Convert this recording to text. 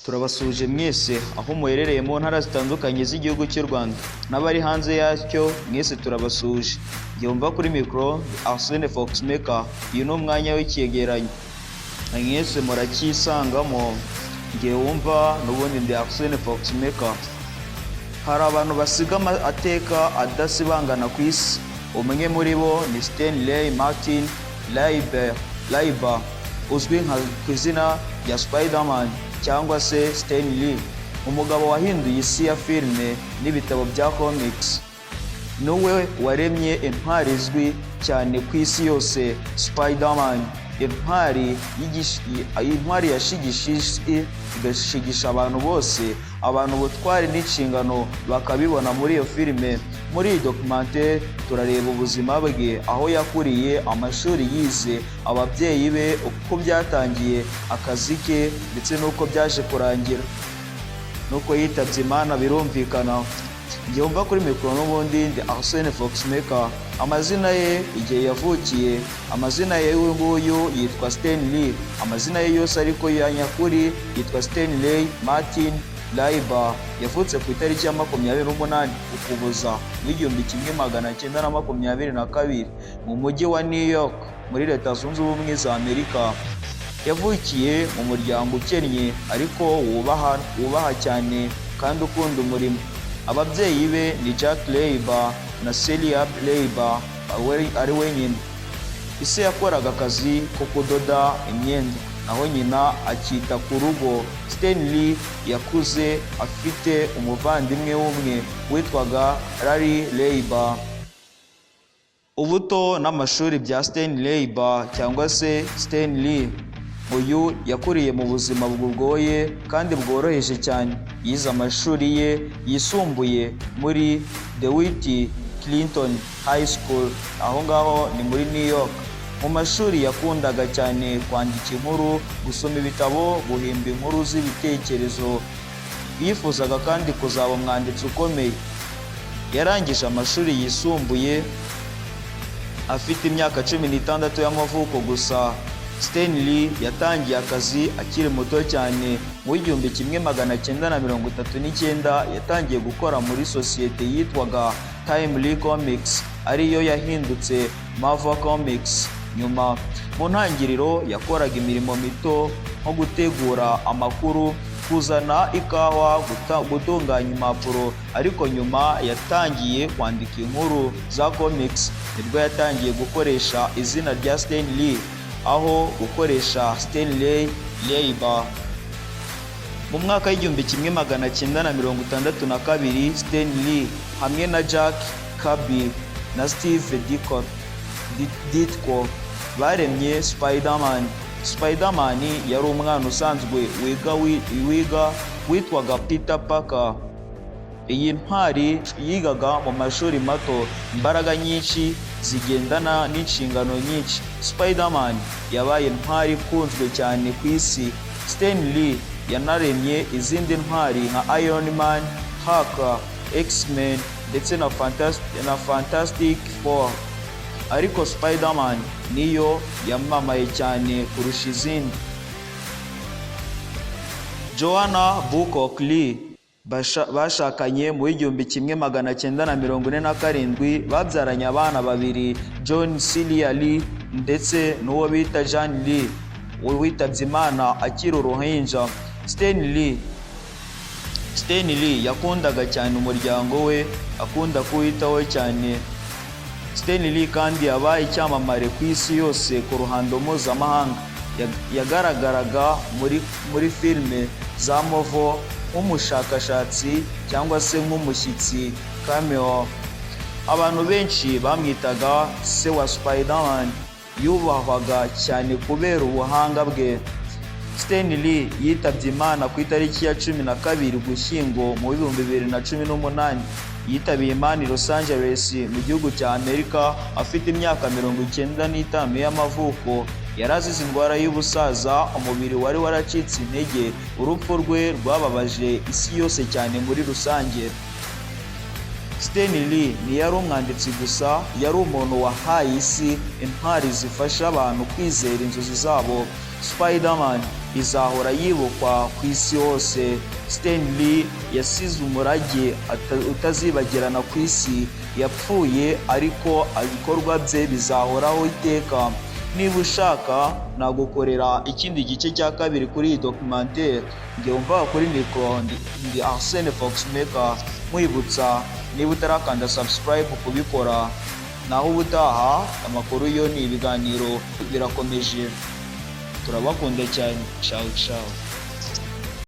Turabasuhuje mwese aho muherereye mu ntara zitandukanye z'igihugu cy'u Rwanda n'abari hanze yacyo, mwese turabasuhuje. Njye kuri mikoro Arsene Foxmaker, uyu ni umwanya w'icyegeranyo, mwese muracyisangamo. Njye wumva n'ubundi ndi Arsene Foxmaker. Hari abantu basiga amateka adasibangana ku isi. Umwe muri bo ni Stanley Martin Lieber, uzwi nka ku izina rya Spiderman cyangwa se Stan Lee, umugabo wahinduye isi ya filime n'ibitabo bya comics. Niwe waremye intwari izwi cyane ku isi yose, Spiderman, intwari yashigishe isi, igashigisha abantu bose, abantu ubutwari n'inshingano bakabibona muri iyo filime. Muri iyi documentaire turareba ubuzima bwe, aho yakuriye, amashuri yize, ababyeyi be, uko byatangiye, akazi ke, ndetse n'uko byaje kurangira, nuko yitabye Imana. Birumvikana, njye wumva kuri mikoro n'ubundi ndi Arsene Foxmaker. Amazina ye, igihe yavukiye, amazina ye, uyu nguyu yitwa Stan Lee. Amazina ye yose ariko ya nyakuri yitwa Stanley Martin Lieber. Yavutse ku itariki ya 28 Ukuboza mu 1922 mu mujyi wa New York muri Leta Zunze Ubumwe za Amerika. Yavukiye mu muryango ukennye ariko wubaha cyane kandi ukunda umurimo. Ababyeyi be ni Jack Leiber na Celia Leiber, ari we nyina. Ise yakoraga akazi ko kudoda imyenda, naho nyina akita ku rugo. Stanley yakuze afite umuvandimwe umwe witwaga Larry Leiber. Ubuto n'amashuri bya Stan Leiber cyangwa se Stan Lee. Uyu yakuriye mu buzima bugoye kandi bworoheje cyane. Yize amashuri ye yisumbuye muri DeWitt Clinton High School, aho ngaho ni muri New York. Mu mashuri yakundaga cyane kwandika inkuru, gusoma ibitabo, guhimba inkuru z'ibitekerezo. Yifuzaga kandi kuzaba umwanditsi ukomeye. Yarangije amashuri yisumbuye afite imyaka 16 y'amavuko gusa. Stanley yatangiye akazi akiri muto cyane. Mu 1939 yatangiye gukora muri sosiyete yitwaga Timely Comics, ariyo yahindutse Marvel Comics nyuma. Mu ntangiriro yakoraga imirimo mito nko gutegura amakuru, kuzana ikawa, gutunganya impapuro, ariko nyuma yatangiye kwandika inkuru za comics. Nibwo yatangiye gukoresha izina rya Stan Lee aho gukoresha Stanley Lieber. Mu mwaka w'1962, Stan Lee hamwe na Jack Kirby na Steve Ditko baremye Spider-Man. Spider-Man yari umwana usanzwe wiga witwaga Peter Parker. Iyi ntwari yigaga mu mashuri mato. Imbaraga nyinshi zigendana n'inshingano nyinshi. Spider-Man yabaye intwari ikunzwe cyane ku isi. Stan Lee yanaremye izindi ntwari nka Iron Man, Hulk, X-Men ndetse na Fantastic Four, ariko Spider-Man niyo yamamaye cyane kurusha izindi. Joanna Bocock Lee bashakanye mu 1947, babyaranye abana babiri, John Celia Lee ndetse n'uwo bita Jan Lee witabye Imana akiri uruhinja. Stan Lee yakundaga cyane umuryango we, akunda kuwitaho cyane. Stan Lee kandi yabaye icyamamare ku isi yose ku ruhando mpuzamahanga. Yagaragaraga muri filime za Marvel nk'umushakashatsi cyangwa se nk'umushyitsi cameo. Abantu benshi bamwitaga se wa Spider-Man. Yubahwaga cyane kubera ubuhanga bwe. Stan Lee yitabye Imana ku itariki ya 12 Ugushyingo mu 2018. Yitabiye Imana i Los Angeles mu gihugu cya Amerika afite imyaka 95 y'amavuko. Yari azize indwara y'ubusaza, umubiri wari waracitse intege. Urupfu rwe rwababaje isi yose cyane muri rusange. Stan Lee ntiyari umwanditsi gusa, yari umuntu wahaye isi intwari zifasha abantu kwizera inzozi zabo. Spider-Man izahora yibukwa ku isi hose. Stan Lee yasize umurage utazibagirana ku isi. Yapfuye, ariko ibikorwa bye bizahoraho iteka. Niba ushaka, nagukorera ikindi gice cya kabiri kuri iyi documentaire. Njye wumva kuri mikoro ndi Arsene Foxmaker, nkwibutsa niba utarakanda subscribe kubikora. Naho ubutaha, amakuru yo ni ibiganiro birakomeje. Turabakunda cyane. Ciao ciao.